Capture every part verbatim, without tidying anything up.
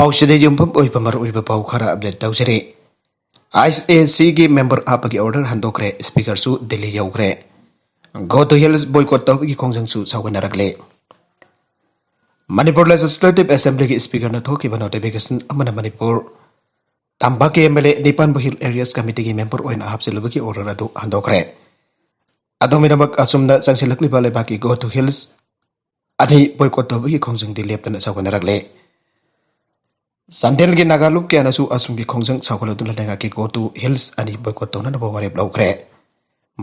ꯄꯥꯎꯁꯤꯗ ꯌꯨꯝꯐꯝ ꯑꯣꯏꯕ ꯃꯔꯨꯑꯣꯏꯕ ꯄꯥꯎ ꯈꯔ ꯑꯞꯗꯦꯠ ꯇꯧꯖꯔꯤ꯫ ꯑꯥꯏ ꯑꯦꯁ ꯑꯦ ꯁꯤꯒꯤ ꯃꯦꯝꯕꯔ ꯍꯥꯞꯄꯒꯤ ꯑꯣꯔꯗꯔ ꯍꯟꯗꯣꯛꯈ꯭ꯔꯦ, ꯁ꯭ꯄꯤꯀꯔꯁꯨ ꯗꯤꯜꯂꯤ ꯌꯧꯈ꯭ꯔꯦ꯫ Go to Hills boycott ꯇꯧꯕꯒꯤ ꯈꯣꯡꯖꯪꯁꯨ ꯁꯥꯎꯒꯠꯅꯔꯛꯂꯦ꯫ ꯃꯅꯤꯄꯨꯔ ꯂꯦꯖꯤꯁꯂꯦꯇꯤꯚ ꯑꯦꯁꯦꯝꯕ꯭ꯂꯤꯒꯤ ꯁ꯭ꯄꯤꯀꯔꯅ ꯊꯣꯛꯈꯤꯕ ꯅꯣꯇꯤꯐꯤꯀꯦꯁꯟ ꯑꯃꯅ ꯃꯅꯤꯄꯨꯔ ꯇꯝꯄꯥꯛꯀꯤ ꯑꯦꯝ ꯑꯦꯜ ꯑꯦ ꯅꯤꯄꯥꯟꯕꯨ ꯍꯤꯜ ꯑꯦꯔꯤꯌꯥꯁ ꯀꯃꯤꯇꯤꯒꯤ ꯃꯦꯝꯕꯔ ꯑꯣꯏꯅ ꯍꯥꯞꯆꯤꯜꯂꯨꯕꯒꯤ ꯑꯣꯔꯗꯔ ꯑꯗꯨ ꯍꯟꯗꯣꯛꯈ꯭ꯔꯦ꯫ ꯑꯗꯣꯝꯒꯤꯗꯃꯛ ꯑꯁꯨꯝꯅ ꯆꯪꯁꯤꯜꯂꯛꯂꯤꯕ ꯂꯩꯕꯥꯛꯀꯤ Go to Hills ꯑꯅꯤ ꯕꯣꯏꯀꯣꯠ ꯇꯧꯕꯒꯤ ꯈꯣꯡꯖꯪꯗꯤ ꯂꯦꯞꯇꯅ ꯁꯧꯒꯠꯅꯔꯛꯂꯦ꯫ ꯆꯥꯟꯗꯦꯜꯒꯤ ꯅꯥꯒꯥ ꯂꯨꯞ ꯀꯌꯥꯅꯁꯨ ꯑꯁꯨꯝꯒꯤ ꯈꯣꯡꯖꯪ ꯁꯧꯒꯠꯂꯗꯨꯅ ꯂꯩꯉꯥꯛꯀꯤ Go to Hills ꯑꯅꯤ ꯕꯣꯏꯀꯣꯠ ꯇꯧꯅꯅꯕ ꯋꯥꯔꯦꯞ ꯂꯧꯈ꯭ꯔꯦ꯫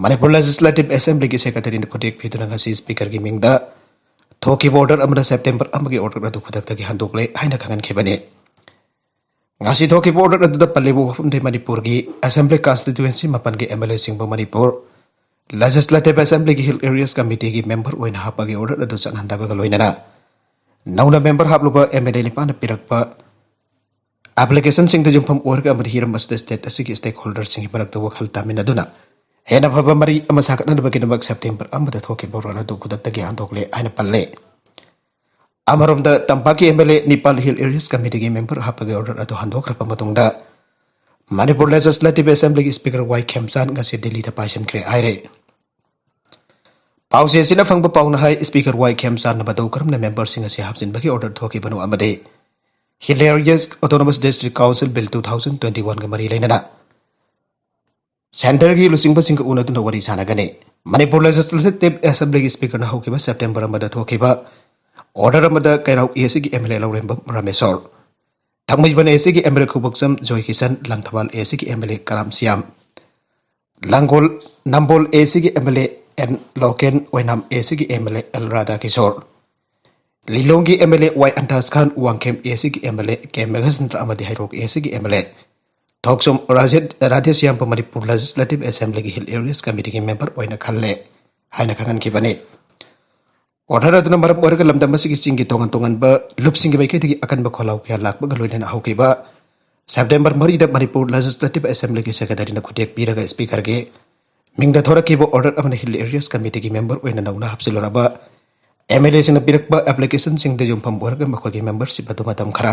ꯃꯅꯤꯄꯨꯔ ꯂꯦꯖꯤꯁꯂꯦꯇꯤꯚ ꯑꯦꯁꯦꯝꯕ꯭ꯂꯤꯒꯤ ꯁꯦꯀ꯭ꯔꯦꯇꯔꯤꯅ ꯈꯨꯗꯦꯛ ꯄꯤꯗꯨꯅ ꯉꯁꯤ ꯁ꯭ꯄꯤꯀꯔꯒꯤ ꯃꯤꯡꯗ ꯊꯣꯛꯈꯤꯕ ꯑꯣꯔꯗꯔ ꯑꯃꯗ ꯁꯦꯞꯇꯦꯝꯕꯔ ꯑꯃꯒꯤ ꯑꯣꯔꯗꯔ ꯑꯗꯨ ꯈꯨꯗꯛꯇꯒꯤ ꯍꯟꯗꯣꯛꯂꯦ ꯍꯥꯏꯅ ꯈꯪꯍꯟꯈꯤꯕꯅꯤ꯫ ꯉꯁꯤ ꯊꯣꯛꯈꯤꯕ ꯑꯣꯔꯗꯔ ꯑꯗꯨꯗ ꯄꯜꯂꯤꯕ ꯋꯥꯐꯝꯗꯤ ꯃꯅꯤꯄꯨꯔꯒꯤ ꯑꯦꯁꯦꯝꯕ꯭ꯂꯤ ꯀꯟꯁꯇꯤꯇ꯭ꯌꯨꯑꯦꯟꯁꯤ ꯃꯥꯄꯟꯒꯤ ꯑꯦꯝ ꯑꯦꯜ ꯑꯦꯁꯤꯡꯕꯨ ꯃꯅꯤꯄꯨꯔ ꯂꯦꯖꯤꯁꯂꯦꯇꯤꯚ ꯑꯦꯁꯦꯝꯕ꯭ꯂꯤꯒꯤ ꯍꯤꯜ ꯑꯦꯔꯤꯌꯥꯁ ꯀꯃꯤꯇꯤꯒꯤ ꯃꯦꯝꯕꯔ ꯑꯣꯏꯅ ꯍꯥꯞꯄꯒꯤ ꯑꯣꯔꯗꯔ ꯑꯗꯨ ꯆꯠꯍꯟꯗꯕꯒ ꯂꯣꯏꯅꯅ ꯅꯧꯅ ꯃꯦꯝꯕꯔ ꯍꯥꯞꯂꯨꯕ ꯑꯦꯝ ꯑꯦꯜ ꯑꯦ ꯅꯤꯄꯥꯟꯅ ꯄꯤꯔꯛꯄ ꯑꯦꯄ꯭ꯂꯤꯀꯦꯁꯟꯁꯤꯡꯗ ꯌꯨꯝꯐꯝ ꯑꯣꯏꯔꯒ ꯑꯃꯗꯤ ꯍꯤꯔꯝ ꯑꯁꯤꯗ ꯁ꯭ꯇꯦꯠ ꯑꯁꯤꯒꯤ ꯁ꯭ꯇꯦꯛꯍꯣꯜꯗꯔꯁꯤꯡꯒꯤ ꯃꯔꯛꯇ ꯋꯥꯈꯜ ꯇꯥꯃꯤꯟꯅꯗꯨꯅ ꯍꯦꯟꯅ ꯐꯕ ꯃꯔꯤ ꯑꯃ ꯁꯥꯒꯠꯅꯅꯕꯒꯤꯗꯃꯛ ꯁꯦꯞꯇꯦꯝꯕꯔ ꯑꯃꯗ ꯊꯣꯛꯈꯤꯕ ꯑꯣꯔꯗꯔ ꯑꯗꯨ ꯈꯨꯗꯛꯇꯒꯤ ꯍꯟꯗꯣꯛꯂꯦ ꯍꯥꯏꯅ ꯄꯜꯂꯦ꯫ ꯑꯃꯔꯣꯝꯗ ꯇꯝꯄꯥꯛꯀꯤ ꯑꯦꯝ ꯑꯦꯜ ꯑꯦ ꯅꯤꯄꯥꯟ ꯍꯤꯜ ꯑꯦꯔꯤꯌꯥꯁ ꯀꯃꯤꯇꯤꯒꯤ ꯃꯦꯝꯕꯔ ꯍꯥꯞꯄꯒꯤ ꯑꯣꯔꯗꯔ ꯑꯗꯨ ꯍꯟꯗꯣꯛꯈ꯭ꯔꯕ ꯃꯇꯨꯡꯗ ꯃꯅꯤꯄꯨꯔ ꯂꯦꯖꯤꯁꯂꯦꯇꯤꯚ ꯑꯦꯁꯦꯝꯕ꯭ꯂꯤꯒꯤ ꯁ꯭ꯄꯤꯀꯔ ꯋꯥꯏ ꯈꯦꯝꯆꯥꯟ ꯉꯁꯤ ꯗꯤꯜꯂꯤꯗ ꯄꯥꯏꯁꯤꯟꯈ꯭ꯔꯦ ꯍꯥꯏꯔꯦ꯫ ꯄꯥꯎꯆꯦ ꯑꯁꯤꯅ ꯐꯪꯕ ꯄꯥꯎꯅ ꯍꯥꯏ, ꯁ꯭ꯄꯤꯀꯔ ꯋꯥꯏ ꯈꯦꯝꯆꯥꯟꯅ ꯃꯇꯧ ꯀꯔꯝꯅ ꯃꯦꯝꯕꯔꯁꯤꯡ ꯑꯁꯤ ꯍꯥꯞꯆꯤꯟꯕꯒꯤ ꯑꯣꯔꯗꯔ ꯊꯣꯛꯈꯤꯕꯅꯣ ꯑꯃꯗꯤ hill areas autonomous district council bill two thousand twenty ꯋꯥꯟꯒ ꯃꯔꯤ ꯂꯩꯅꯅ ꯁꯦꯟꯇꯔꯒꯤ ꯂꯨꯆꯤꯡꯕꯁꯤꯡꯒ ꯎꯅꯗꯨꯅ ꯋꯥꯔꯤ ꯁꯥꯟꯅꯒꯅꯤ꯫ ꯃꯅꯤꯄꯨꯔ ꯂꯦꯖꯤꯁꯂꯦꯇꯤꯚ ꯑꯦꯁꯦꯝꯕ꯭ꯂꯤꯒꯤ ꯁ꯭ꯄꯤꯀꯔꯅ ꯍꯧꯈꯤꯕ ꯁꯦꯞꯇꯦꯝꯕꯔ ꯑꯃꯗ ꯊꯣꯛꯈꯤꯕ ꯑꯣꯔꯗꯔ ꯑꯃꯗ ꯀꯩꯔꯥꯎ ꯑꯦ ꯁꯤꯒꯤ M L A Laurembam Rameshwor, Thangmeiban A ꯁꯤꯒꯤ M L A Khumukcham Joykishan, Langthabal A ꯁꯤꯒꯤ M L A Karam Shyam, Langol Nambol A ꯁꯤꯒꯤ M L A N Loken, Oinam A ꯁꯤꯒꯤ M L A L Radhakishore, ꯂꯤꯂꯣꯡꯒꯤ M L A Y Antas Khan, Wangkhem A ꯁꯤꯒꯤ M L A K Meghachandra ꯑꯃꯗꯤ Heirok A ꯁꯤꯒꯤ M L A Thokchom ꯔꯥꯖꯦ-, ꯔꯥꯙꯦꯁ꯭ꯌꯥꯝꯕꯨ ꯃꯅꯤꯄꯨꯔ ꯂꯦꯖꯤꯁꯂꯦꯇꯤꯚ ꯑꯦꯁꯦꯝꯕ꯭ꯂꯤꯒꯤ ꯍꯤꯜ ꯑꯦꯔꯤꯌꯥꯁ ꯀꯃꯤꯇꯤꯒꯤ ꯃꯦꯝꯕꯔ ꯑꯣꯏꯅ ꯈꯜꯂꯦ ꯍꯥꯏꯅ ꯈꯪꯍꯟꯈꯤꯕꯅꯤ꯫ ꯑꯣꯔꯗꯔ ꯑꯗꯨꯅ ꯃꯔꯝ ꯑꯣꯏꯔꯒ ꯂꯝꯗꯝ ꯑꯁꯤꯒꯤ ꯆꯤꯡꯒꯤ ꯇꯣꯉꯥꯟ ꯇꯣꯉꯥꯟꯕ ꯂꯨꯞꯁꯤꯡꯒꯤ ꯃꯥꯏꯀꯩꯗꯒꯤ ꯑꯀꯟꯕ ꯈꯣꯜꯂꯥꯎ ꯀꯌꯥ ꯂꯥꯛꯄꯒ ꯂꯣꯏꯅꯅ ꯍꯧꯈꯤꯕ ꯁꯦꯞꯇꯦꯝꯕꯔ ꯃꯔꯤꯗ ꯃꯅꯤꯄꯨꯔ ꯂꯦꯖꯤꯁꯂꯦꯇꯤꯚ ꯑꯦꯁꯦꯝꯕ꯭ꯂꯤꯒꯤ ꯁꯦꯀ꯭ꯔꯦꯇꯔꯤꯅ ꯈꯨꯗꯦꯛ ꯄꯤꯔꯒ ꯁ꯭ꯄꯤꯀꯔꯒꯤ ꯃꯤꯡꯗ ꯊꯣꯔꯛꯈꯤꯕ ꯑꯣꯔꯗꯔ ꯑꯃꯅ ꯍꯤꯜ ꯑꯦꯔꯤꯌꯥꯁ ꯀꯃꯤꯇꯤꯒꯤ ꯃꯦꯝꯕꯔ ꯑꯣꯏꯅ ꯅꯧꯅ ꯍꯥꯞꯆꯤꯜꯂꯨꯔꯕ ꯑꯦꯝ ꯑꯦꯜ ꯑꯦꯁꯤꯡꯅ ꯄꯤꯔꯛꯄ ꯑꯦꯄ꯭ꯂꯤꯀꯦꯁꯟꯁꯤꯡꯗ ꯌꯨꯝꯐꯝ ꯑꯣꯏꯔꯒ ꯃꯈꯣꯏꯒꯤ ꯃꯦꯝꯕꯔꯁꯤꯞ ꯑꯗꯨ ꯃꯇꯝ ꯈꯔ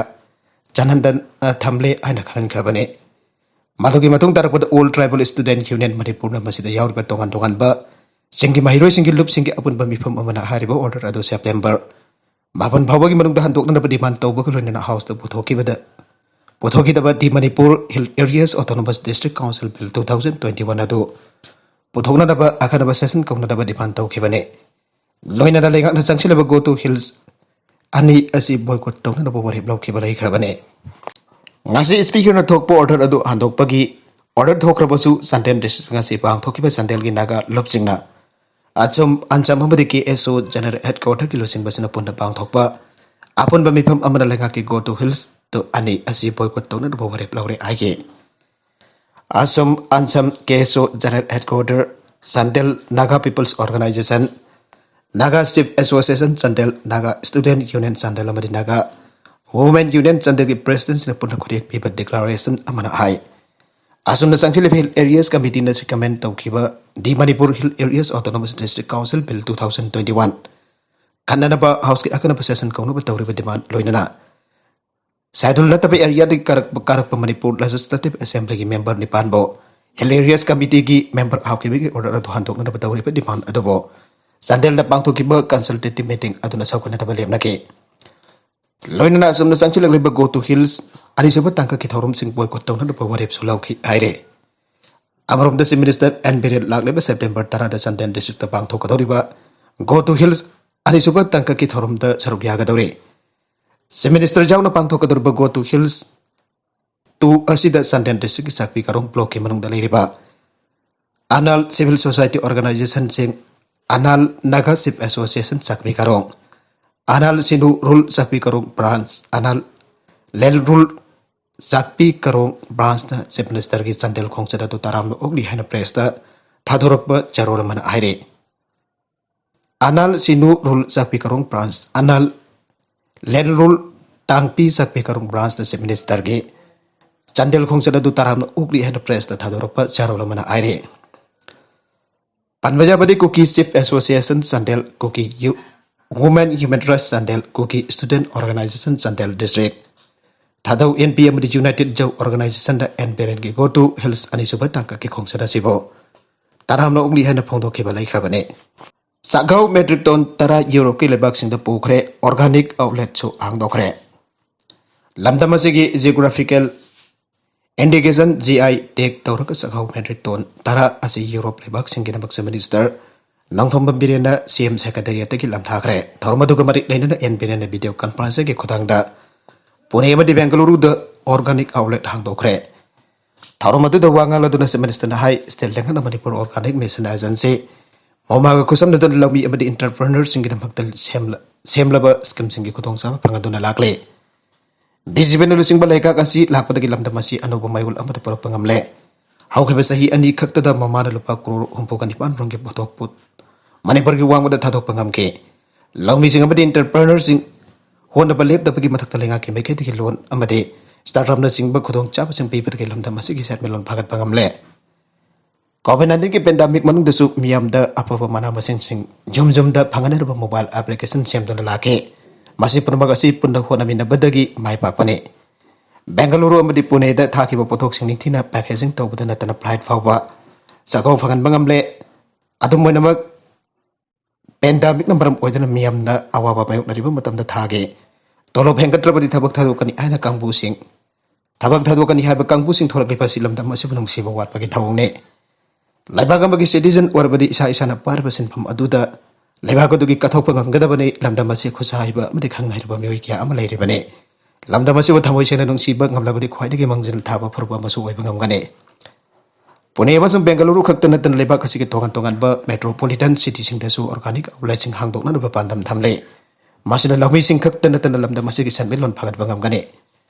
ꯆꯪꯍꯟꯗꯅ ꯊꯝꯂꯦ ꯍꯥꯏꯅ ꯈꯜꯍꯟꯈ꯭ꯔꯕꯅꯤ꯫ ꯃꯗꯨꯒꯤ ꯃꯇꯨꯡ ꯇꯥꯔꯛꯄꯗ All Tribal Student Union ꯃꯅꯤꯄꯨꯔꯅ ꯃꯁꯤꯗ ꯌꯥꯎꯔꯤꯕ ꯇꯣꯉꯥꯟ ꯇꯣꯉꯥꯟꯕ ꯁꯤꯡꯒꯤ ꯃꯍꯩꯔꯣꯏꯁꯤꯡꯒꯤ ꯂꯨꯞꯁꯤꯡꯒꯤ ꯑꯄꯨꯟꯕ ꯃꯤꯐꯝ ꯑꯃꯅ ꯍꯥꯏꯔꯤꯕ order ꯑꯗꯨ September ꯃꯥꯄꯟ ꯐꯥꯎꯕꯒꯤ ꯃꯅꯨꯡꯗ ꯍꯟꯗꯣꯛꯅꯅꯕ demand ꯇꯧꯕꯒ ꯂꯣꯏꯅꯅ Houseꯇ ꯄꯨꯊꯣꯛꯈꯤꯕꯗ, ꯄꯨꯊꯣꯛꯈꯤꯗꯕ The Manipur Hill Areas Autonomous District Council Bill two thousand twenty-one ꯑꯗꯨ ꯄꯨꯊꯣꯛꯅꯅꯕ ꯑꯈꯟꯅꯕ session ꯀꯧꯅꯅꯕ demand ꯇꯧꯈꯤꯕꯅꯤ꯫ ꯂꯣꯏꯅꯅ ꯂꯩꯉꯥꯛꯅ ꯆꯪꯁꯤꯜꯂꯕ Go to Hills ꯑꯅꯤ ꯑꯁꯤ boycott ꯇꯧꯅꯅꯕ ꯋꯥꯔꯦꯞ ꯂꯧꯈꯤꯕ ꯂꯩꯈ꯭ꯔꯕꯅꯤ꯫ ꯉꯁꯤ Speakerꯅ ꯊꯣꯛꯄ order ꯑꯗꯨ ꯍꯟꯗꯣꯛꯄꯒꯤ order ꯊꯣꯛꯈ꯭ꯔꯕꯁꯨ, ꯆꯥꯟꯗꯦꯜ district ꯉꯁꯤ ꯄꯥꯡꯊꯣꯛꯈꯤꯕ ꯆꯥꯟꯗꯦꯜꯒꯤ ꯅꯥꯒꯥ ꯂꯨꯞꯁꯤꯡꯅ ꯑꯆꯝ ꯑꯟꯆꯝ ꯑꯃꯗꯤ KSO General Headquarterꯒꯤ ꯂꯨꯆꯤꯡꯕꯁꯤꯅ ꯄꯨꯟꯅ ꯄꯥꯡꯊꯣꯛꯄ ꯑꯄꯨꯟꯕ ꯃꯤꯐꯝ ꯑꯃꯅ ꯂꯩꯉꯥꯛꯀꯤ Go to Hills ꯑꯅꯤ ꯑꯁꯤ boycott ꯇꯧꯅꯅꯕ ꯋꯥꯔꯦꯞ ꯂꯧꯔꯦ ꯍꯥꯏꯈꯤ꯫ ꯑꯁꯝ ꯑꯟꯁꯝ KSO General Headquarter, Chandel Naga People's Organization, Naga Chief Association Chandel, Naga Student Union Chandel ꯑꯃꯗꯤ Naga Women Union Chandelꯒꯤ presidentꯁꯤꯡꯅ ꯄꯨꯟꯅ ꯈꯨꯠꯌꯦꯛ ꯄꯤꯕ declaration ꯑꯃꯅ ꯍꯥꯏ꯫ ꯑꯁꯨꯝꯅ ꯆꯪꯁꯤꯜꯂꯤꯕ Hill Areas Committeeꯅ recommend ꯇꯧꯈꯤꯕ The Manipur Hill Areas Autonomous District Council Bill two thousand twenty-one ꯈꯟꯅꯅꯕ Houseꯀꯤ ꯑꯈꯟꯅꯕ session ꯀꯧꯅꯕ ꯇꯧꯔꯤꯕ demand ꯂꯣꯏꯅꯅ Schedule ꯅꯠꯇꯕ areaꯗꯒꯤ ꯀꯥꯔꯛꯄ, ꯀꯥꯔꯛꯄ Manipur Legislative Assemblyꯒꯤ member ꯅꯤꯄꯥꯟꯕꯨ Hill Areas Committeeꯒꯤ member ꯍꯥꯞꯈꯤꯕꯒꯤ order ꯑꯗꯨ ꯍꯟꯗꯣꯛꯅꯅꯕ ꯇꯧꯔꯤꯕ demand ꯑꯗꯨꯕꯨ ꯆꯥꯟꯗꯦꯜꯗ ꯄꯥꯡꯊꯣꯛꯈꯤꯕ consultative meeting ꯑꯗꯨꯅ ꯁꯧꯒꯠꯅꯅꯕ ꯂꯦꯞꯅꯈꯤ꯫ ꯂꯣꯏꯅꯅ ꯑꯁꯨꯝꯅ ꯆꯪꯁꯤꯜꯂꯛꯂꯤꯕ Go to Hills ꯑꯅꯤꯁꯨꯕ ꯇꯥꯡꯀꯛꯀꯤ ꯊꯧꯔꯝꯁꯤꯡ boycott ꯇꯧꯅꯅꯕ ꯋꯥꯔꯦꯞꯁꯨ ꯂꯧꯈꯤ ꯍꯥꯏꯔꯦ꯫ ꯑꯃꯔꯣꯝꯗ Chief Minister N ꯕꯤꯔꯦꯟ ꯂꯥꯛꯂꯤꯕ September ꯇꯔꯥꯗ ꯆꯥꯟꯗꯦꯜ districtꯇ ꯄꯥꯡꯊꯣꯛꯀꯗꯧꯔꯤꯕ Go to Hills ꯑꯅꯤꯁꯨꯕ ꯇꯥꯡꯀꯛꯀꯤ ꯊꯧꯔꯝꯗ ꯁꯔꯨꯛ ꯌꯥꯒꯗꯧꯔꯤ꯫ Chief Minister ꯌꯥꯎꯅ ꯄꯥꯡꯊꯣꯛꯀꯗꯧꯔꯤꯕ Go to Hills two ꯑꯁꯤꯗ ꯆꯥꯟꯗꯦꯜ districtꯀꯤ ꯆꯥꯛꯄꯤ ꯀꯥꯔꯣꯡ blockꯀꯤ ꯃꯅꯨꯡꯗ ꯂꯩꯔꯤꯕ ꯑꯅꯥꯜ civil society organizationꯁꯤꯡ, Anal Naga Chief Association Chakpi Karong, Anal ꯁꯤꯅꯨ ꯔꯨꯜ ꯆꯥꯛꯄꯤ ꯀꯥꯔꯣꯡ branch, ꯑꯅꯥꯜ ꯂꯦꯜ ꯔꯨꯜ ꯆꯥꯛꯄꯤ ꯀꯥꯔꯣꯡ branchꯅ Chief Ministerꯒꯤ ꯆꯥꯟꯗꯦꯜ ꯈꯣꯡꯆꯠ ꯑꯗꯨ ꯇꯔꯥꯝꯅ ꯑꯣꯛꯂꯤ ꯍꯥꯏꯅ pressꯇ ꯊꯥꯗꯣꯔꯛꯄ ꯆꯥꯔꯣꯜ ꯑꯃꯅ ꯍꯥꯏꯔꯤ꯫ ꯑꯅꯥꯜ ꯁꯤꯅꯨ ꯔꯨꯜ ꯆꯥꯛꯄꯤ ꯀꯥꯔꯣꯡ branch, ꯑꯅꯥꯜ ꯂꯦꯟ ꯔꯨꯜ ꯇꯥꯡꯄꯤ ꯆꯥꯛꯄꯤ ꯀꯥꯔꯣꯡ branchꯅ Chief Ministerꯒꯤ ꯆꯥꯟꯗꯦꯜ ꯈꯣꯡꯆꯠ ꯑꯗꯨ ꯇꯔꯥꯝꯅ ꯑꯣꯛꯂꯤ ꯍꯥꯏꯅ pressꯇ ꯊꯥꯗꯣꯔꯛꯄ ꯆꯥꯔꯣꯜ ꯑꯃꯅ ꯍꯥꯏꯔꯤ꯫ ꯄꯟꯕ ꯌꯥꯕꯗꯤ Kuki Chief Association Chandel, Kuki Yu-, Women Human Rights Chandel, Kuki Student Organization Chandel district, Thadou N P ꯑꯃꯗꯤ ꯌꯨꯅꯥꯏꯇꯦꯗ ꯖꯧ ꯑꯣꯔꯒꯅꯥꯏꯖꯦꯁꯟꯗ ꯑꯦꯟ ꯕꯤꯔꯦꯟꯒꯤ ꯒꯣ ꯇꯨ ꯍꯤꯜꯁ ꯑꯅꯤꯁꯨꯕ ꯇꯥꯡꯀꯛꯀꯤ ꯈꯣꯡꯆꯠ ꯑꯁꯤꯕꯨ ꯇꯔꯥꯝꯅ ꯑꯣꯛꯂꯤ ꯍꯥꯏꯅ ꯐꯣꯡꯗꯣꯛꯈꯤꯕ ꯂꯩꯈ꯭ꯔꯕꯅꯤ꯫ ꯆꯥꯛꯍꯥꯎ ꯃꯦꯇ꯭ꯔꯤꯛ ꯇꯣꯟ ꯇꯔꯥ ꯌꯨꯔꯣꯞꯀꯤ ꯂꯩꯕꯥꯛꯁꯤꯡꯗ ꯄꯨꯈ꯭ꯔꯦ, ꯑꯣꯔꯒꯥꯅꯤꯛ ꯑꯥꯎꯠꯂꯦꯠꯁꯨ ꯍꯥꯡꯗꯣꯛꯈ꯭ꯔꯦ꯫ ꯂꯝꯗꯝ ꯑꯁꯤꯒꯤ ꯖꯤꯑꯣꯒ꯭ꯔꯥꯐꯤꯀꯦꯜ ꯏꯟꯗꯤꯀꯦꯁꯟ ꯖꯤ ꯑꯥꯏ ꯇꯦꯒ ꯇꯧꯔꯒ ꯆꯥꯛꯍꯥꯎ ꯃꯦꯇ꯭ꯔꯤꯛ ꯇꯣꯟ ꯇꯔꯥ ꯑꯁꯤ ꯌꯨꯔꯣꯞ ꯂꯩꯕꯥꯛꯁꯤꯡꯒꯤ ꯗꯃꯛ ꯆꯤꯐ ꯃꯤꯅꯤꯁꯇꯔ ꯅꯣꯡꯊꯣꯝꯕꯝ ꯕꯤꯔꯦꯟꯅ ꯁꯤ ꯑꯦꯝ ꯁꯦꯀ꯭ꯔꯦꯇꯦꯔꯤꯌꯦꯠꯇꯒꯤ ꯂꯝꯊꯥꯈ꯭ꯔꯦ꯫ ꯊꯧꯔꯝ ꯑꯗꯨꯒ ꯃꯔꯤ ꯂꯩꯅꯅ ꯑꯦꯟ ꯕꯤꯔꯦꯟꯅ ꯚꯤꯗꯤꯑꯣ ꯀꯟꯐꯔꯦꯟꯁꯤꯡꯒꯤ ꯈꯨꯊꯥꯡꯗ ꯄꯨꯅꯦ ꯑꯃꯗꯤ ꯕꯦꯡꯒꯂꯨꯔꯨꯗ ꯑꯣꯔꯒꯥꯅꯤꯛ ꯑꯥꯎꯠꯂꯦꯠ ꯍꯥꯡꯗꯣꯛꯈ꯭ꯔꯦ꯫ ꯊꯧꯔꯝ ꯑꯗꯨꯗ ꯋꯥ ꯉꯥꯡꯂꯗꯨꯅ ꯆꯤꯐ ꯃꯤꯅꯤꯁꯇꯔꯅ ꯍꯥꯏ, ꯁ꯭ꯇꯦꯠ ꯂꯦꯡꯍꯟꯅ ꯃꯅꯤꯄꯨꯔ ꯑꯣꯔꯒꯥꯅꯤꯛ ꯃꯤꯁꯟ ꯑꯦꯖꯦꯟꯁꯤ ꯃꯣꯃꯥꯒ ꯈꯨꯠꯁꯝꯅꯗꯨꯅ ꯂꯧꯃꯤ ꯑꯃꯗꯤ ꯏꯟꯇꯔꯄ꯭ꯔꯤꯅꯔꯁꯤꯡꯒꯤꯗꯃꯛꯇ ꯁꯦꯝꯂ-, ꯁꯦꯝꯂꯕ ꯁ꯭ꯀꯤꯝꯁꯤꯡꯒꯤ ꯈꯨꯗꯣꯡꯆꯥꯕ ꯐꯪꯍꯟꯗꯨꯅ ꯂꯥꯛꯂꯤ꯫ ꯕꯤ ꯖꯤ ꯄꯤꯅ ꯂꯨꯆꯤꯡꯕ ꯂꯩꯉꯥꯛ ꯑꯁꯤ ꯂꯥꯛꯄꯗꯒꯤ ꯂꯝꯗꯝ ꯑꯁꯤ ꯑꯅꯧꯕ ꯃꯌꯣꯜ ꯑꯃꯗ ꯄꯨꯔꯛꯄ ꯉꯝꯂꯦ꯫ ꯍꯧꯈꯤꯕ ꯆꯍꯤ ꯑꯅꯤ ꯈꯛꯇꯗ ꯃꯃꯥꯅ ꯂꯨꯄꯥ ꯀ꯭ꯔꯣꯔ ꯍꯨꯝꯐꯨꯒ ꯅꯤꯄꯥꯟ ꯔꯣꯝꯒꯤ ꯄꯣꯠꯊꯣꯛ ꯄꯣꯠ ꯃꯅꯤꯄꯨꯔꯒꯤ ꯋꯥꯡꯃꯗ ꯊꯥꯗꯣꯛꯄ ꯉꯝꯈꯤ꯫ ꯂꯧꯃꯤꯁꯤꯡ ꯑꯃꯗꯤ ꯏꯟꯇꯔꯄ꯭ꯔꯤꯅꯔꯁꯤꯡ ꯍꯣꯠꯅꯕ ꯂꯦꯞꯇꯕꯒꯤ ꯃꯊꯛꯇ ꯂꯩꯉꯥꯛꯀꯤ ꯃꯥꯏꯀꯩꯗꯒꯤ ꯂꯣꯟ ꯑꯃꯗꯤ ꯁ꯭ꯇꯥꯔꯠꯑꯞꯅꯆꯤꯡꯕ ꯈꯨꯗꯣꯡꯆꯥꯕꯁꯤꯡ ꯄꯤꯕꯗꯒꯤ ꯂꯝꯗꯝ ꯑꯁꯤꯒꯤ ꯁꯦꯟꯃꯤꯠꯂꯣꯟ ꯐꯒꯠꯄ ꯉꯝꯂꯦ꯫ ꯀꯣꯚꯤꯗ ꯅꯥꯏꯟꯇꯤꯟꯒꯤ ꯄꯦꯟꯗꯥꯃꯤꯛ ꯃꯅꯨꯡꯗꯁꯨ ꯃꯤꯌꯥꯝꯗ ꯑꯐꯕ ꯃꯅꯥ ꯃꯁꯤꯡꯁꯤꯡ ꯌꯨꯝ ꯌꯨꯝꯗ ꯐꯪꯍꯟꯅꯅꯕ ꯃꯣꯕꯥꯏꯜ ꯑꯦꯄ꯭ꯂꯤꯀꯦꯁꯟ ꯁꯦꯝꯗꯨꯅ ꯂꯥꯛꯈꯤ꯫ ꯃꯁꯤ ꯄꯨꯝꯅꯃꯛ ꯑꯁꯤ ꯄꯨꯟꯅ ꯍꯣꯠꯅꯃꯤꯟꯅꯕꯗꯒꯤ ꯃꯥꯏ ꯄꯥꯛꯄꯅꯤ꯫ ꯕꯦꯡꯒꯂꯨꯔꯨ ꯑꯃꯗꯤ ꯄꯨꯅꯦꯗ ꯊꯥꯈꯤꯕ ꯄꯣꯠꯊꯣꯛꯁꯤꯡ ꯅꯤꯡꯊꯤꯅ ꯄꯦꯀꯦꯖꯤꯡ ꯇꯧꯕꯗ ꯅꯠꯇꯅ ꯐ꯭ꯂꯥꯏꯠ ꯐꯥꯎꯕ ꯆꯥꯛꯍꯥꯎ ꯐꯪꯍꯟꯕ ꯉꯝꯂꯦ꯫ ꯑꯗꯨꯝ ꯑꯣꯏꯅꯃꯛ, ꯄꯦꯟꯗꯥꯃꯤꯛꯅ ꯃꯔꯝ ꯑꯣꯏꯗꯨꯅ ꯃꯤꯌꯥꯝꯅ ꯑꯋꯥꯕ ꯃꯥꯌꯣꯛꯅꯔꯤꯕ ꯃꯇꯝꯗ ꯊꯥꯒꯤ ꯇꯣꯂꯣꯞ ꯍꯦꯟꯒꯠꯇ꯭ꯔꯕꯗꯤ ꯊꯕꯛ ꯊꯥꯗꯣꯛꯀꯅꯤ ꯍꯥꯏꯅ ꯀꯥꯡꯕꯨꯁꯤꯡ, ꯊꯕꯛ ꯊꯥꯗꯣꯛꯀꯅꯤ ꯍꯥꯏꯕ ꯀꯥꯡꯕꯨꯁꯤꯡ ꯊꯣꯔꯛꯂꯤꯕ ꯑꯁꯤ ꯂꯝꯗꯝ ꯑꯁꯤꯕꯨ ꯅꯨꯡꯁꯤꯕ ꯋꯥꯠꯄꯒꯤ ꯊꯧꯑꯣꯡꯅꯤ꯫ ꯂꯩꯕꯥꯛ ꯑꯃꯒꯤ ꯁꯤꯇꯤꯖꯟ ꯑꯣꯏꯔꯕꯗꯤ ꯏꯁꯥ ꯏꯁꯥꯅ ꯄꯥꯏꯔꯤꯕ ꯁꯤꯟꯐꯝ ꯑꯗꯨꯗ ꯂꯩꯕꯥꯛ ꯑꯗꯨꯒꯤ ꯀꯠꯊꯣꯛꯄ ꯉꯝꯒꯗꯕꯅꯤ꯫ ꯂꯝꯗꯝ ꯑꯁꯤ ꯈꯨꯠꯁꯥ ꯍꯩꯕ ꯑꯃꯗꯤ ꯈꯪ ꯍꯩꯔꯕ ꯃꯤꯑꯣꯏ ꯀꯌꯥ ꯑꯃ ꯂꯩꯔꯤꯕꯅꯤ꯫ ꯂꯝꯗꯝ ꯑꯁꯤꯕꯨ ꯊꯃꯣꯏ ꯁꯦꯡꯅ ꯅꯨꯡꯁꯤꯕ ꯉꯝꯂꯕꯗꯤ ꯈ꯭ꯋꯥꯏꯗꯒꯤ ꯃꯥꯡꯖꯤꯜ ꯊꯥꯕ ꯐꯨꯔꯨꯞ ꯑꯃꯁꯨ ꯑꯣꯏꯕ ꯉꯝꯒꯅꯤ꯫ ꯄꯨꯅꯦ ꯑꯃꯁꯨꯡ ꯕꯦꯡꯒꯂꯨꯔꯨ ꯈꯛꯇ ꯅꯠꯇꯅ ꯂꯩꯕꯥꯛ ꯑꯁꯤꯒꯤ ꯇꯣꯉꯥꯟ ꯇꯣꯉꯥꯟꯕ ꯃꯦꯇ꯭ꯔꯣꯄꯣꯂꯤꯇꯟ ꯁꯤꯇꯤꯁꯤꯡꯗꯁꯨ ꯑꯣꯔꯒꯥꯅꯤꯛ ꯑꯥꯎꯠꯂꯦꯠꯁꯤꯡ ꯍꯥꯡꯗꯣꯛꯅꯅꯕ ꯄꯥꯟꯗꯝ ꯊꯝꯂꯤ꯫ ꯃꯁꯤꯅ ꯂꯧꯃꯤꯁꯤꯡ ꯈꯛꯇ ꯅꯠꯇꯅ ꯂꯝꯗꯝ ꯑꯁꯤꯒꯤ ꯁꯦꯟꯃꯤꯠꯂꯣꯟ ꯐꯒꯠꯄ ꯉꯝꯒꯅꯤ꯫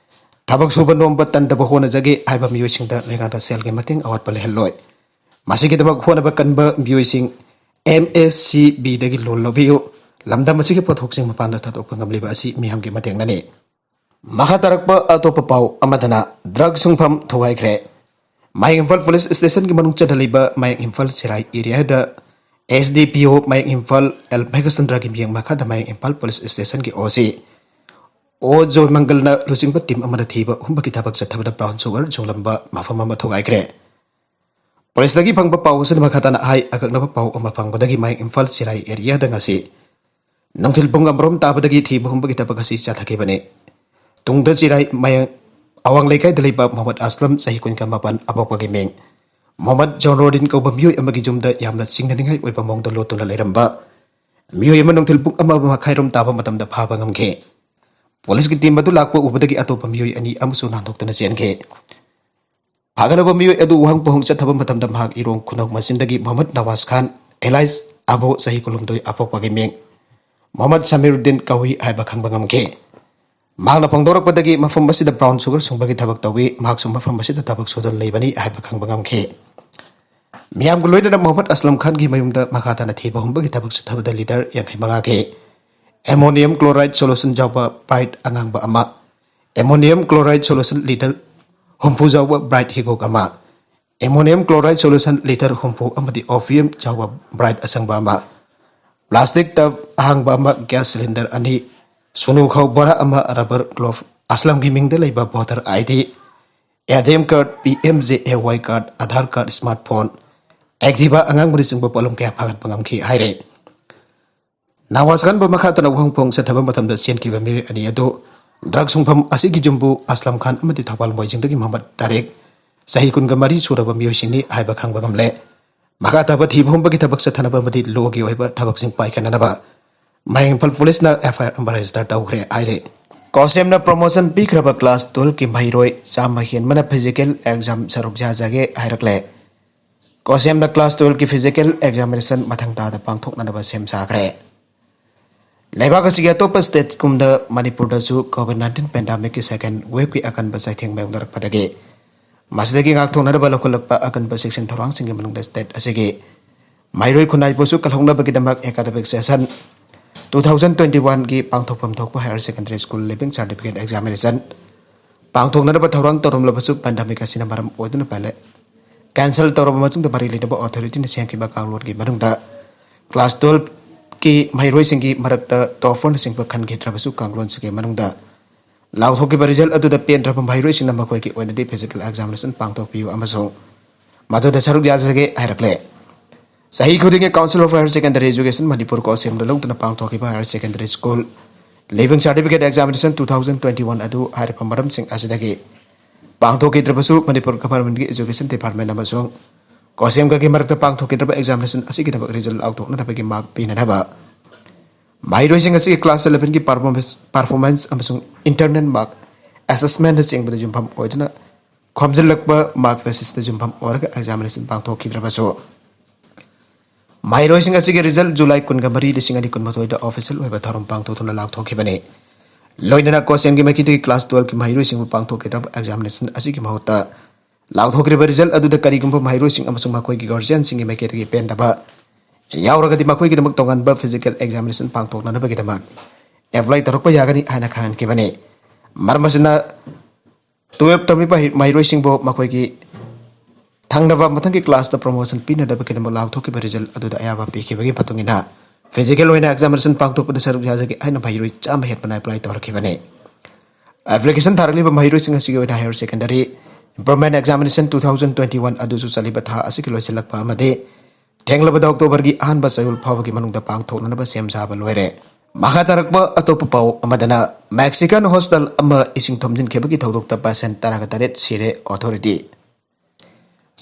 ꯊꯕꯛ ꯁꯨꯕ ꯅꯣꯝꯕ ꯇꯟꯗꯕ ꯍꯣꯠꯅꯖꯒꯦ ꯍꯥꯏꯕ ꯃꯤꯑꯣꯏꯁꯤꯡꯗ ꯂꯩꯉꯥꯛꯅ ꯁꯦꯜꯒꯤ ꯃꯇꯦꯡ ꯑꯋꯥꯠꯄ ꯂꯩꯍꯜꯂꯣꯏ꯫ ꯃꯁꯤꯒꯤꯗꯃꯛ ꯍꯣꯠꯅꯕ ꯀꯟꯕ ꯃꯤꯑꯣꯏꯁꯤꯡ ꯑꯦꯝ ꯑꯦꯁ ꯁꯤ ꯕꯤꯗꯒꯤ ꯂꯣꯟ ꯂꯧꯕꯤꯌꯨ꯫ ꯂꯝꯗꯝ ꯑꯁꯤꯒꯤ ꯄꯣꯠꯊꯣꯛꯁꯤꯡ ꯃꯄꯥꯟꯗ ꯊꯥꯗꯣꯛꯄ ꯉꯝꯂꯤꯕ ꯑꯁꯤ ꯃꯤꯌꯥꯝꯒꯤ ꯃꯇꯦꯡꯅꯅꯤ꯫ ꯃꯈꯥ ꯇꯥꯔꯛꯄ ꯑꯇꯣꯞꯄ ꯄꯥꯎ ꯑꯃꯗꯅ ꯗ꯭ꯔꯒ ꯁꯨꯡꯐꯝ ꯊꯨꯒꯥꯏꯈ꯭ꯔꯦ꯫ ꯃꯌꯥꯡ ꯏꯝꯐꯥꯜ ꯄꯨꯂꯤꯁ ꯁ꯭ꯇꯦꯁꯟꯒꯤ ꯃꯅꯨꯡ ꯆꯟꯅ ꯂꯩꯕ ꯃꯌꯥꯡ ꯏꯝꯐꯥꯜ ꯆꯦꯔꯥꯏ ꯑꯦꯔꯤꯌꯥꯗ ꯑꯦꯁ ꯗꯤ ꯄꯤ ꯑꯣ ꯃꯌꯥꯡ ꯏꯝꯐꯥꯜ ꯑꯦꯜ ꯃꯦꯘꯆꯟꯗ꯭ꯔꯒꯤ ꯃꯤꯠꯌꯦꯡ ꯃꯈꯥꯗ ꯃꯌꯥꯡ ꯏꯝꯐꯥꯜ ꯄꯨꯂꯤꯁ ꯁ꯭ꯇꯦꯁꯟꯒꯤ ꯑꯣ ꯁꯤ ꯑꯣ ꯖꯣꯏꯃꯪꯒꯜꯅ ꯂꯨꯆꯤꯡꯕ ꯇꯤꯝ ꯑꯃꯅ ꯊꯤꯕ ꯍꯨꯝꯕꯒꯤ ꯊꯕꯛ ꯆꯠꯊꯕꯗ ꯕ꯭ꯔꯥꯎꯟ ꯁꯨꯒꯔ ꯆꯣꯡꯂꯝꯕ ꯃꯐꯝ ꯑꯃ ꯊꯣꯒꯥꯏꯈ꯭ꯔꯦ꯫ ꯄꯨꯂꯤꯁꯇꯒꯤ ꯐꯪꯕ ꯄꯥꯎ ꯑꯁꯤꯅ ꯃꯈꯥ ꯇꯥꯅ ꯍꯥꯏ, ꯑꯀꯛꯅꯕ ꯄꯥꯎ ꯑꯃ ꯐꯪꯕꯗꯒꯤ ꯃꯌꯥꯡ ꯏꯝꯐꯥꯜ ꯆꯤꯔꯥꯏ ꯑꯦꯔꯤꯌꯥꯗ ꯉꯁꯤ ꯅꯨꯡꯊꯤꯜ ꯄꯨꯡ ꯑꯃꯔꯣꯝ ꯇꯥꯕꯗꯒꯤ ꯊꯤꯕ ꯍꯨꯝꯕꯒꯤ ꯊꯕꯛ ꯑꯁꯤ ꯆꯠꯊꯈꯤꯕꯅꯤ꯫ ꯇꯨꯡꯗ ꯆꯤꯔꯥꯏ ꯃꯌꯥꯡ ꯑꯋꯥꯡ ꯂꯩꯀꯥꯏꯗ ꯂꯩꯕ ꯃꯣꯍꯃꯗ ꯑꯁꯂꯝ, ꯆꯍꯤ ꯀꯨꯟꯒ ꯃꯥꯄꯟ, ꯑꯄꯣꯛꯄꯒꯤ ꯃꯤꯡ ꯃꯣꯍꯃꯗ ꯖꯣꯅꯣꯔꯗꯤꯟ ꯀꯧꯕ ꯃꯤꯑꯣꯏ ꯑꯃꯒꯤ ꯌꯨꯝꯗ ꯌꯥꯝꯅ ꯆꯤꯡꯅꯅꯤꯡꯉꯥꯏ ꯑꯣꯏꯕ ꯃꯑꯣꯡꯗ ꯂꯣꯠꯇꯨꯅ ꯂꯩꯔꯝꯕ ꯃꯤꯑꯣꯏ ꯑꯃ ꯅꯨꯡꯊꯤꯜ ꯄꯨꯡ ꯑꯃ ꯃꯈꯥꯏꯔꯣꯝ ꯇꯥꯕ ꯃꯇꯝꯗ ꯐꯥꯕ ꯉꯝꯈꯤ꯫ ꯄꯨꯂꯤꯁꯀꯤ ꯇꯤꯝ ꯑꯗꯨ ꯂꯥꯛꯄ ꯎꯕꯗꯒꯤ ꯑꯇꯣꯞꯄ ꯃꯤꯑꯣꯏ ꯑꯅꯤ ꯑꯃꯁꯨ ꯅꯥꯟꯊꯣꯛꯇꯨꯅ ꯆꯦꯟꯈꯤ꯫ ꯐꯥꯒꯠꯂꯕ ꯃꯤꯑꯣꯏ ꯑꯗꯨ ꯋꯥꯍꯪ ꯄꯥꯎꯍꯪ ꯆꯠꯊꯕ ꯃꯇꯝꯗ ꯃꯍꯥꯛ ꯏꯔꯣꯡ ꯈꯨꯅꯧ ꯃꯆꯤꯟꯗꯒꯤ ꯃꯣꯍꯃꯗ ꯅꯋꯥꯖ ꯈꯥꯟ, ꯑꯦꯂꯥꯏꯁ ꯑꯕꯣ, ꯆꯍꯤ ꯀꯨꯟꯍꯨꯝꯗꯣꯏ, ꯑꯄꯣꯛꯄꯒꯤ ꯃꯤꯡ ꯃꯣꯍꯃꯗ ꯁꯃꯤꯔꯨꯗꯤꯟ ꯀꯧꯏ ꯍꯥꯏꯕ ꯈꯪꯕ ꯉꯝꯈꯤ꯫ ꯃꯍꯥꯛꯅ ꯐꯣꯡꯗꯣꯔꯛꯄꯗꯒꯤ ꯃꯐꯝ ꯑꯁꯤꯗ ꯕ꯭ꯔꯥꯎꯟ ꯁꯨꯒꯔ ꯁꯨꯡꯕꯒꯤ ꯊꯕꯛ ꯇꯧꯏ, ꯃꯍꯥꯛꯁꯨ ꯃꯐꯝ ꯑꯁꯤꯗ ꯊꯕꯛ ꯁꯨꯗꯨꯅ ꯂꯩꯕꯅꯤ ꯍꯥꯏꯕ ꯈꯪꯕ ꯉꯝꯈꯤ꯫ ꯃꯤꯌꯥꯝꯒ ꯂꯣꯏꯅꯅ ꯃꯣꯍꯃꯗ ꯑꯁꯂꯝ ꯈꯥꯟꯒꯤ ꯃꯌꯨꯝꯗ ꯃꯈꯥ ꯇꯥꯅ ꯊꯤꯕ ꯍꯨꯝꯕꯒꯤ ꯊꯕꯛ ꯆꯠꯊꯕꯗ ꯂꯤꯇꯔ ꯌꯥꯡꯈꯩ ꯃꯉꯥꯒꯤ ꯑꯦꯃꯣꯅꯤꯌꯝ ꯀ꯭ꯂꯣꯔꯥꯏꯗ ꯁꯣꯂꯨꯁꯟ ꯌꯥꯎꯕ ꯕ꯭ꯔꯥꯏꯠ ꯑꯉꯥꯡꯕ ꯑꯃ, ꯑꯦꯃꯣꯅꯤꯌꯝ ꯀ꯭ꯂꯣꯔꯥꯏꯗ ꯁꯣꯂꯨꯁꯟ ꯂꯤꯇꯔ ꯍꯨꯝꯐꯨ ꯌꯥꯎꯕ ꯕ꯭ꯔꯥꯏꯠ ꯍꯤꯒꯣꯛ ꯑꯃ, ꯑꯦꯃꯣꯅꯤꯌꯝ ꯀ꯭ꯂꯣꯔꯥꯏꯗ ꯁꯣꯂꯨꯁꯟ ꯂꯤꯇꯔ ꯍꯨꯝꯐꯨ ꯑꯃꯗꯤ ꯑꯣꯄꯤꯌꯝ ꯌꯥꯎꯕ ꯕ꯭ꯔꯥꯏꯠ ꯑꯁꯪꯕ ꯑꯃ, ꯄ꯭ꯂꯥꯁꯇꯤꯛ ꯇꯕ ꯑꯍꯥꯡꯕ ꯑꯃ, ꯒ꯭ꯌꯥꯁ ꯁꯤꯂꯤꯟꯗꯔ ꯑꯅꯤ, ꯁꯨꯅꯨ ꯈꯥꯎ ꯕꯣꯔꯥ ꯑꯃ, ꯔꯕꯔ ꯒ꯭ꯂꯣꯚ, ꯑꯁꯂꯝꯒꯤ ꯃꯤꯡꯗ ꯂꯩꯕ voter I D, A T M card, P M J A Y card, Aadhaar card, smart phone, Activa ꯑꯉꯥꯡꯕꯅꯆꯤꯡꯕ ꯄꯣꯠꯂꯝ ꯀꯌꯥ ꯐꯥꯒꯠꯄ ꯉꯝꯈꯤ ꯍꯥꯏꯔꯦ꯫ ꯅꯋꯥꯖ ꯈꯥꯟꯕꯨ ꯃꯈꯥ ꯇꯥꯅ ꯋꯥꯍꯪ ꯄꯥꯎꯍꯪ ꯆꯠꯊꯕ ꯃꯇꯝꯗ ꯆꯦꯟꯈꯤꯕ ꯃꯤꯑꯣꯏ ꯑꯅꯤ ꯑꯗꯨ ꯗ꯭ꯔꯒ ꯁꯨꯡꯐꯝ ꯑꯁꯤꯒꯤ ꯌꯨꯝꯕꯨ ꯑꯁꯂꯝ ꯈꯥꯟ ꯑꯃꯗꯤ ꯊꯧꯕꯥꯜ ꯃꯣꯏꯖꯤꯡꯗꯒꯤ ꯃꯣꯍꯃꯗ ꯇꯥꯔꯤꯛ, ꯆꯍꯤ ꯀꯨꯟꯒ ꯃꯔꯤ ꯁꯨꯔꯕ ꯃꯤꯑꯣꯏꯁꯤꯡꯅꯤ ꯍꯥꯏꯕ ꯈꯪꯕ ꯉꯝꯂꯦ꯫ ꯃꯈꯥ ꯇꯥꯕ ꯊꯤꯕ ꯍꯨꯝꯕꯒꯤ ꯊꯕꯛ ꯆꯠꯊꯅꯕ ꯑꯃꯗꯤ ꯂꯣꯒꯤ ꯑꯣꯏꯕ ꯊꯕꯛꯁꯤꯡ ꯄꯥꯏꯈꯠꯅꯅꯕ ꯃꯌꯥꯡ ꯏꯝꯐꯥꯜ ꯄꯨꯂꯤꯁꯅ ꯑꯦꯐ ꯑꯥꯏ ꯑꯥꯔ ꯑꯃ ꯔꯦꯖꯤꯁꯇꯔ ꯇꯧꯈ꯭ꯔꯦ ꯍꯥꯏꯔꯦ꯫ ꯀꯣꯁꯦꯝꯅ ꯄ꯭ꯔꯣꯃꯣꯁꯟ ꯄꯤꯈ꯭ꯔꯕ ꯀ꯭ꯂꯥꯁ ꯇꯨꯋꯦꯜꯐꯀꯤ ꯃꯍꯩꯔꯣꯏ ꯆꯥꯝꯃ ꯍꯦꯟꯕꯅ ꯐꯤꯖꯤꯀꯦꯜ ꯑꯦꯛꯖꯥꯝ ꯁꯔꯨꯛ ꯌꯥꯖꯒꯦ ꯍꯥꯏꯔꯛꯂꯦ꯫ ꯀꯣꯁꯦꯝꯅ ꯀ꯭ꯂꯥꯁ ꯇꯨꯋꯦꯜꯐꯀꯤ ꯐꯤꯖꯤꯀꯦꯜ ꯑꯦꯛꯖꯥꯃꯤꯅꯦꯁꯟ ꯃꯊꯪ ꯊꯥꯗ ꯄꯥꯡꯊꯣꯛꯅꯅꯕ ꯁꯦꯝ ꯁꯥꯈ꯭ꯔꯦ꯫ ꯂꯩꯕꯥꯛ ꯑꯁꯤꯒꯤ ꯑꯇꯣꯞꯄ ꯁ꯭ꯇꯦꯠꯀꯨꯝꯗ ꯃꯅꯤꯄꯨꯔꯗꯁꯨ ꯀꯣꯚꯤꯗ ꯅꯥꯏꯟꯇꯤꯟ ꯄꯦꯟꯗꯥꯃꯤꯛꯀꯤ ꯁꯦꯀꯦꯟ ꯋꯦꯕꯀꯤ ꯑꯀꯟꯕ ꯆꯩꯊꯦꯡ ꯃꯥꯌꯣꯛꯅꯔꯛꯄꯗꯒꯤ ꯃꯁꯤꯗꯒꯤ ꯉꯥꯛꯊꯣꯛꯅꯅꯕ ꯂꯧꯈꯠꯂꯛꯄ ꯑꯀꯟꯕ ꯆꯦꯛꯁꯤꯟ ꯊꯧꯔꯥꯡꯁꯤꯡꯒꯤ ꯃꯅꯨꯡꯗ ꯁ꯭ꯇꯦꯠ ꯑꯁꯤꯒꯤ ꯃꯍꯩꯔꯣꯏ ꯈꯨꯟꯅꯥꯏꯕꯨꯁꯨ ꯀꯜꯍꯧꯅꯕꯒꯤꯗꯃꯛ academic session two thousand twenty ꯋꯥꯟꯒꯤ ꯄꯥꯡꯊꯣꯛꯐꯝ ꯊꯣꯛꯄ higher secondary school leaving certificate examination ꯄꯥꯡꯊꯣꯛꯅꯅꯕ ꯊꯧꯔꯥꯡ ꯇꯧꯔꯝꯂꯕꯁꯨ ꯄꯦꯟꯗꯥꯃꯤꯛ ꯑꯁꯤꯅ ꯃꯔꯝ ꯑꯣꯏꯗꯨꯅ ꯄꯦꯟꯗꯥꯃꯤꯛ ꯀꯦꯟꯁꯦꯜ ꯇꯧꯔꯕ ꯃꯇꯨꯡꯗ ꯃꯔꯤ ꯂꯩꯅꯕ ꯑꯣꯊꯣꯔꯤꯇꯤꯅ ꯁꯦꯝꯈꯤꯕ ꯀꯥꯡꯂꯣꯟꯒꯤ ꯃꯅꯨꯡꯗ ꯀ꯭ꯂꯥꯁ ꯇꯨꯋꯦꯜꯐꯀꯤ ꯃꯍꯩꯔꯣꯏꯁꯤꯡꯒꯤ ꯃꯔꯛꯇ ꯇꯣꯞꯄꯔꯅꯆꯤꯡꯕ ꯈꯟꯈꯤꯗ꯭ꯔꯕꯁꯨ ꯀꯥꯡꯂꯣꯟꯁꯤꯡꯒꯤ ꯃꯅꯨꯡꯗ ꯂꯥꯎꯊꯣꯛꯈꯤꯕ ꯔꯤꯖꯜ ꯑꯗꯨꯗ ꯄꯦꯟꯗ꯭ꯔꯕ ꯃꯍꯩꯔꯣꯏꯁꯤꯡꯅ ꯃꯈꯣꯏꯒꯤ ꯑꯣꯏꯅꯗꯤ ꯐꯤꯖꯤꯀꯦꯜ ꯑꯦꯛꯖꯥꯃꯤꯅꯦꯁꯟ ꯄꯥꯡꯊꯣꯛꯄꯤꯌꯨ ꯑꯃꯁꯨꯡ ꯃꯗꯨꯗ ꯁꯔꯨꯛ ꯌꯥꯖꯒꯦ ꯍꯥꯏꯔꯛꯂꯦ꯫ ꯆꯍꯤ ꯈꯨꯗꯤꯡꯒꯤ Council of Higher Secondary Education Manipur ꯀꯣꯁꯦꯝꯗ ꯂꯧꯗꯨꯅ ꯄꯥꯡꯊꯣꯛꯈꯤꯕ Higher Secondary School Leaving Certificate Examination two thousand twenty one ꯑꯗꯨ ꯍꯥꯏꯔꯤꯕ ꯃꯔꯝꯁꯤꯡ ꯑꯁꯤꯗꯒꯤ ꯄꯥꯡꯊꯣꯛꯈꯤꯗ꯭ꯔꯕꯁꯨ ꯃꯅꯤꯄꯨꯔ ꯒꯚꯔꯟꯃꯦꯟꯠꯀꯤ Education Department ꯑꯃꯁꯨꯡ ꯀꯣꯁꯦꯝꯒꯒꯤ ꯃꯔꯛꯇ ꯄꯥꯡꯊꯣꯛꯈꯤꯗ꯭ꯔꯕ ꯑꯦꯛꯖꯥꯃꯤꯅꯦꯁꯟ ꯑꯁꯤꯒꯤꯗꯃꯛ ꯔꯤꯖꯜ ꯂꯥꯎꯊꯣꯛꯅꯅꯕꯒꯤ ꯃꯥꯔꯛ ꯄꯤꯅꯅꯕ ꯃꯍꯩꯔꯣꯏꯁꯤꯡ ꯑꯁꯤꯒꯤ ꯀ꯭ꯂꯥꯁ eleven ꯒꯤ performance, performance ꯑꯃꯁꯨꯡ internal mark assessment ꯅꯆꯤꯡꯕꯗ ꯌꯨꯝꯐꯝ ꯑꯣꯏꯗꯨꯅ ꯈꯣꯝꯖꯤꯜꯂꯛꯄ ꯃꯥꯔꯛ ꯕꯦꯁꯤꯁꯇ ꯌꯨꯝꯐꯝ ꯑꯣꯏꯔꯒ ꯑꯦꯛꯖꯥꯃꯤꯅꯦꯁꯟ ꯄꯥꯡꯊꯣꯛꯈꯤꯗ꯭ꯔꯕꯁꯨ ꯃꯍꯩꯔꯣꯏꯁꯤꯡ ꯑꯁꯤꯒꯤ ꯔꯤꯖꯜ ꯖꯨꯂꯥꯏ ꯀꯨꯟꯒ ꯃꯔꯤ, ꯂꯤꯁꯤꯡ ꯑꯅꯤ ꯀꯨꯟꯃꯥꯊꯣꯏꯗ ꯑꯣꯐꯤꯁꯤꯌꯦꯜ ꯑꯣꯏꯕ ꯊꯧꯔꯝ ꯄꯥꯡꯊꯣꯛꯇꯨꯅ ꯂꯥꯎꯊꯣꯛꯈꯤꯕꯅꯤ꯫ ꯂꯣꯏꯅꯅ ꯀꯣꯁꯦꯝꯒꯤ ꯃꯥꯏꯀꯩꯗꯒꯤ ꯀ꯭ꯂꯥꯁ twelve ꯀꯤ ꯃꯍꯩꯔꯣꯏꯁꯤꯡꯕꯨ ꯄꯥꯡꯊꯣꯛꯈꯤꯗ꯭ꯔꯕ ꯑꯦꯛꯖꯥꯃꯤꯅꯦꯁꯟ ꯑꯁꯤꯒꯤ ꯃꯍꯨꯠꯇ ꯂꯥꯎꯊꯣꯛꯈꯤꯕ ꯔꯤꯖꯜ ꯑꯗꯨꯗ ꯀꯔꯤꯒꯨꯝꯕ ꯃꯍꯩꯔꯣꯏꯁꯤꯡ ꯑꯃꯁꯨꯡ ꯃꯈꯣꯏꯒꯤ ꯒꯥꯔꯖꯤꯌꯟꯁꯤꯡꯒꯤ ꯃꯥꯏꯀꯩꯗꯒꯤ ꯄꯦꯟꯗꯕ ꯌꯥꯎꯔꯒꯗꯤ ꯃꯈꯣꯏꯒꯤꯗꯃꯛ ꯇꯣꯉꯥꯟꯕ ꯐꯤꯖꯤꯀꯦꯜ ꯑꯦꯛꯖꯥꯃꯤꯅꯦꯁꯟ ꯄꯥꯡꯊꯣꯛꯅꯅꯕꯒꯤꯗꯃꯛ ꯑꯦꯄ꯭ꯂꯥꯏ ꯇꯧꯔꯛꯄ ꯌꯥꯒꯅꯤ ꯍꯥꯏꯅ ꯈꯪꯍꯟꯈꯤꯕꯅꯤ꯫ ꯃꯔꯝ ꯑꯁꯤꯅ twelve ꯇꯝꯂꯤꯕ ꯃꯍꯩꯔꯣꯏꯁꯤꯡꯕꯨ ꯃꯈꯣꯏꯒꯤ ꯊꯪꯅꯕ ꯃꯊꯪꯒꯤ ꯀ꯭ꯂꯥꯁꯇ ꯄ꯭ꯔꯣꯃꯣꯁꯟ ꯄꯤꯅꯅꯕꯒꯤꯗꯃꯛ ꯂꯥꯎꯊꯣꯛꯈꯤꯕ ꯔꯤꯖꯜ ꯑꯗꯨꯗ ꯑꯌꯥꯕ ꯄꯤꯈꯤꯕꯒꯤ ꯃꯇꯨꯡ ꯏꯟꯅ ꯐꯤꯖꯤꯀꯦꯜ ꯑꯣꯏꯅ ꯑꯦꯛꯖꯥꯃꯤꯅꯦꯁꯟ ꯄꯥꯡꯊꯣꯛꯄꯗ ꯁꯔꯨꯛ ꯌꯥꯖꯒꯦ ꯍꯥꯏꯅ ꯃꯍꯩꯔꯣꯏ ꯆꯥꯝꯃ ꯍꯦꯟꯕꯅ ꯑꯦꯄ꯭ꯂꯥꯏ ꯇꯧꯔꯛꯈꯤꯕꯅꯤ꯫ ꯑꯦꯄ꯭ꯂꯤꯀꯦꯁꯟ ꯊꯥꯔꯛꯂꯤꯕ ꯃꯍꯩꯔꯣꯏꯁꯤꯡ ꯑꯁꯤꯒꯤ ꯑꯣꯏꯅ Higher Secondary Improvement Examination two thousand twenty one ꯑꯗꯨꯁꯨ ꯆꯠꯂꯤꯕ ꯊꯥ ꯑꯁꯤꯒꯤ ꯂꯣꯏꯁꯤꯜꯂꯛꯄ ꯑꯃꯗꯤ ꯊꯦꯡꯂꯕꯗ ꯑꯣꯛꯇꯣꯕꯔꯒꯤ ꯑꯍꯥꯟꯕ ꯆꯌꯣꯜ ꯐꯥꯎꯕꯒꯤ ꯃꯅꯨꯡꯗ ꯄꯥꯡꯊꯣꯛꯅꯅꯕ ꯁꯦꯝ ꯁꯥꯕ ꯂꯣꯏꯔꯦ꯫ ꯃꯈꯥ ꯇꯥꯔꯛꯄ ꯑꯇꯣꯞꯄ ꯄꯥꯎ ꯑꯃꯗꯅ, ꯃꯦꯛꯁꯤꯀꯟ ꯍꯣꯁꯇꯦꯜ ꯑꯃ ꯏꯁꯤꯡ ꯊꯨꯝꯖꯤꯟꯈꯤꯕꯒꯤ ꯊꯧꯗꯣꯛꯇ ꯄꯦꯁꯦꯟ ꯇꯔꯥꯒ ꯇꯔꯦꯠ ꯁꯤꯔꯦ꯫ ꯑꯣꯊꯣꯔꯤꯇꯤ꯫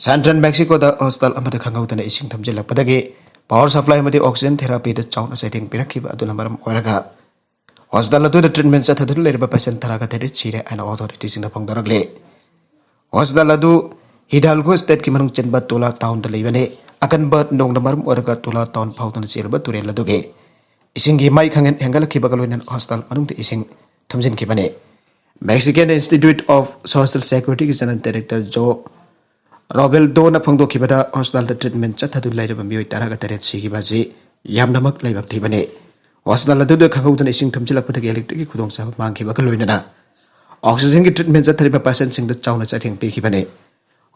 ꯁꯦꯟꯇ꯭ꯔꯦꯜ ꯃꯦꯛꯁꯤꯀꯣꯗ ꯍꯣꯁꯇꯦꯜ ꯑꯃꯗ ꯈꯪꯍꯧꯗꯅ ꯏꯁꯤꯡ ꯊꯨꯝꯖꯤꯜꯂꯛꯄꯗꯒꯤ ꯄꯥꯋꯔ ꯁꯄ꯭ꯂꯥꯏ ꯑꯃꯗꯤ ꯑꯣꯛꯁꯤꯖꯦꯟ ꯊꯦꯔꯥꯄꯤꯗ ꯆꯥꯎꯅ ꯆꯩꯊꯦꯡ ꯄꯤꯔꯛꯈꯤꯕ ꯑꯗꯨꯅ ꯃꯔꯝ ꯑꯣꯏꯔꯒ ꯍꯣꯁꯄꯤꯇꯥꯜ ꯑꯗꯨꯗ ꯇ꯭ꯔꯤꯠꯃꯦꯟ ꯆꯠꯊꯗꯨꯅ ꯂꯩꯔꯤꯕ ꯄꯦꯁꯦꯟ ꯇꯔꯥꯒ ꯇꯔꯦꯠ ꯁꯤꯔꯦ ꯍꯥꯏꯅ ꯑꯣꯊꯣꯔꯤꯇꯤꯁꯤꯡꯅ ꯐꯣꯡꯗꯣꯔꯛꯂꯤ꯫ ꯍꯣꯁꯄꯤꯇꯥꯜ ꯑꯗꯨ ꯍꯤꯗꯥꯜꯒꯣ ꯁ꯭ꯇꯦꯠꯀꯤ ꯃꯅꯨꯡ ꯆꯟꯕ ꯇꯨꯂꯥ ꯇꯥꯎꯟꯗ ꯂꯩꯕꯅꯤ꯫ ꯑꯀꯟꯕ ꯅꯣꯡꯅ ꯃꯔꯝ ꯑꯣꯏꯔꯒ ꯇꯨꯂꯥ ꯇꯥꯎꯟ ꯐꯥꯎꯗꯨꯅ ꯆꯦꯜꯂꯤꯕ ꯇꯨꯔꯦꯜ ꯑꯗꯨꯒꯤ ꯏꯁꯤꯡꯒꯤ ꯃꯩ ꯈꯪꯍꯦꯟ ꯍꯦꯟꯒꯠꯂꯛꯈꯤꯕꯒ ꯂꯣꯏꯅꯅ ꯍꯣꯁꯄꯤꯇꯥꯜ ꯃꯅꯨꯡꯗ ꯏꯁꯤꯡ ꯊꯨꯝꯖꯤꯟꯈꯤꯕꯅꯤ꯫ Mexican Institute of Social Security ꯒꯤ ꯖꯦꯅꯔꯦꯜ ꯗꯥꯏꯔꯦꯛꯇꯔ ꯖꯣ ꯔꯣꯕꯦꯜꯗꯣꯅ ꯐꯣꯡꯗꯣꯛꯈꯤꯕꯗ, ꯍꯣꯁꯄꯤꯇꯥꯜꯗ ꯇ꯭ꯔꯤꯠꯃꯦꯟ ꯆꯠꯊꯗꯨꯅ ꯂꯩꯔꯕ ꯃꯤꯑꯣꯏ ꯇꯔꯥꯒ ꯇꯔꯦꯠ ꯁꯤꯈꯤꯕ ꯑꯁꯤ ꯌꯥꯝꯅꯃꯛ ꯂꯥꯏꯕꯛ ꯊꯤꯕꯅꯤ꯫ ꯍꯣꯁꯄꯤꯇꯥꯜ ꯑꯗꯨꯗ ꯈꯪꯍꯧꯗꯅ ꯏꯁꯤꯡ ꯊꯨꯝꯖꯤꯜꯂꯛꯄꯗꯒꯤ ꯏꯂꯦꯛꯇ꯭ꯔꯤꯛꯀꯤ ꯈꯨꯗꯣꯡꯆꯥꯕ ꯃꯥꯡꯈꯤꯕꯒ ꯂꯣꯏꯅꯅ ꯑꯣꯛꯁꯤꯖꯦꯟꯒꯤ ꯇ꯭ꯔꯤꯠꯃꯦꯟ ꯆꯠꯊꯔꯤꯕ ꯄꯦꯁꯦꯟꯁꯤꯡꯗ ꯆꯥꯎꯅ ꯆꯩꯊꯦꯡ ꯄꯤꯈꯤꯕꯅꯤ꯫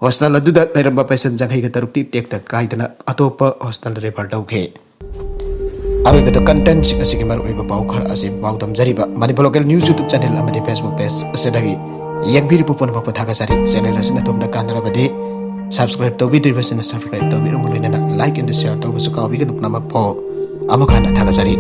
ꯍꯣꯁꯄꯤꯇꯥꯜ ꯑꯗꯨꯗ ꯂꯩꯔꯝꯕ ꯄꯦꯁꯦꯟ ꯌꯥꯡꯈꯩꯒ ꯇꯔꯨꯛꯇꯤ ꯇꯦꯛꯇ ꯀꯥꯏꯗꯅ ꯑꯇꯣꯞꯄ ꯍꯣꯁꯄꯤꯇꯥꯜꯗ ꯔꯤꯐꯔ ꯇꯧꯈꯤ꯫ ꯑꯔꯣꯏꯕꯗ contentꯁꯤꯡ ꯑꯁꯤꯒꯤ ꯃꯔꯨꯑꯣꯏꯕ ꯄꯥꯎ ꯈꯔ ꯑꯁꯤ ꯄꯥꯎꯗꯝꯖꯔꯤꯕ Manipur Local News YouTube channel ꯑꯃꯗꯤ Facebook page ꯑꯁꯤꯗꯒꯤ ꯌꯦꯡꯕꯤꯔꯤꯕ ꯄꯨꯝꯅꯃꯛꯄꯨ ꯊꯥꯒꯠꯆꯔꯤ꯫ Channel ꯑꯁꯤꯅ ꯑꯗꯣꯝꯗ ꯀꯥꯟꯅꯔꯕꯗꯤ subscribe ꯇꯧꯕꯤꯗ꯭ꯔꯤꯕꯁꯤꯡꯅ subscribe ꯇꯧꯕꯤꯔꯝꯃꯨ, ꯂꯣꯏꯅꯅ like and share ꯇꯧꯕꯁꯨ ꯀꯥꯎꯕꯤꯒꯅꯨ꯫ ꯄꯨꯝꯅꯃꯛꯄꯨ ꯑꯃꯨꯛ ꯍꯟꯅ ꯊꯥꯒꯠꯆꯔꯤ꯫